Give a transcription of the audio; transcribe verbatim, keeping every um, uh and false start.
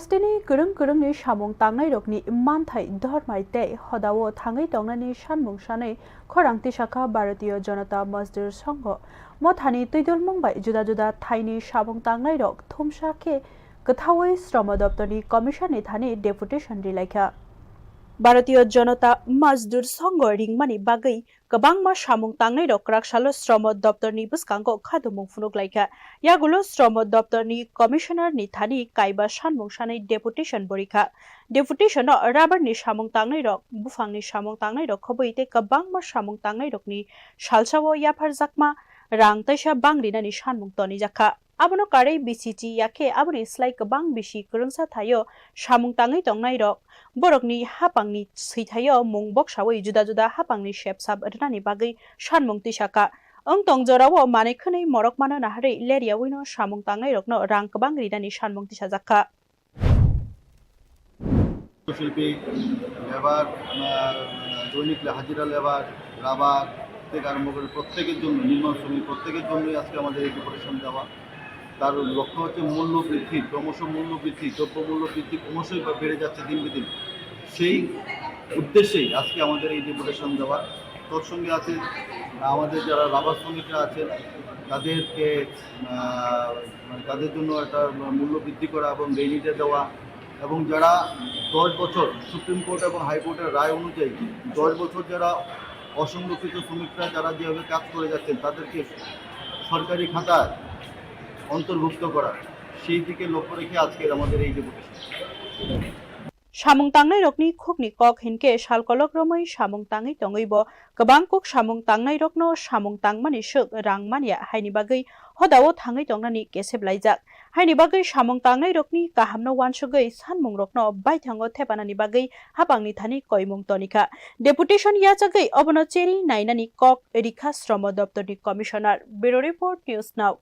Tini kwrwng kwrwngni samung tangnairokni manthai dormai tei hodao thangwi tongnani sanmung sanwi khorang tisakha Bharatiya Janata Mazdur Sangho. Mothani twidulmung bai juda juda thaini samung tangnairok thumsa khe kwthaui Shromo Doptorni Commissionerni thani deputation rilaikha. Bharatiya Janata Mazdur Sangho ringmani bagwi kwbangma samung tangnairok kwraksalo Shromo Doptorni bwskango khadumung phunuk laikha. Yagulo Shromo Doptorni Commissionerni thani kaiba sanmung sanwi deputation bo rikha. Deputation-o rubber-ni samung tangnairok, buphangni samung tangnairok khobwi tei kwbangma samung tangnairokni salsao yapharjakma rang taisa bang rinani sanmung tonijakha. Abono karwi bisi chi ya khe aboni slai kwbang bisi kwrwngsa thaio samung tangwi tongnairok, borokni hapangni swithaio mung boksaui juda juda hapangni sepsap rwnani bagwi sanmung tisakha. Wng tong jorao manwi khwnwi morok mano naharwi leryaui no samung tangnairokno rang kwbang rinani sanmung tisajakha. শিল্পী, লেবার, আহ, দৈনিক হাজিরা labour, rubber থেকে আরম্ভ করে প্রত্যেকের জন্য, নির্মাণ শ্রমিক প্রত্যেকের জন্যই আজকে আমাদের এই ডেপুটেশন দেওয়া। তার লক্ষ্য হচ্ছে মূল্য বৃদ্ধি, ক্রমশ মূল্য বৃদ্ধি, দ্রব্যমূল্য বৃদ্ধি ক্রমশই বা বেড়ে যাচ্ছে দিনকে দিন। সেই উদ্দেশ্যেই আজকে আমাদের এই ডেপুটেশন দেওয়া। তৎসঙ্গে আছে আমাদের যারা রাবার শ্রমিকরা আছেন, তাদেরকে, আহ, মানে তাদের জন্য একটা মূল্য বৃদ্ধি করা এবং রেইনিতে দেওয়া, এবং যারা দশ বছর সুপ্রিম কোর্ট এবং হাইকোর্টের রায় অনুযায়ী দশ বছর যারা অসংরক্ষিত শ্রমিকরা যারা যেভাবে কাজ করে যাচ্ছেন, তাদেরকে সরকারি খাতায় অন্তর্ভুক্ত করা, সেই দিকে লক্ষ্য রেখে আজকের আমাদের এই deputation. Samung tangnairokni khukni kok hinkhe sal kolok romwi samung tangwi tongwi bo kwbang kuk samung tangnairokno samung tangmani swk rang manya haini bagwi hodao thangwi tongnani kesep laijak. Haini bagwi samung tangnairokni kahamno uansugwi sanmungrokno baithango thepanani bagwi hapangni thani koimung tonikha. Deputation yachagwi obono cheri nainani kok rikha Shromo Doptorni Commissioner. Bureau Report, News Now.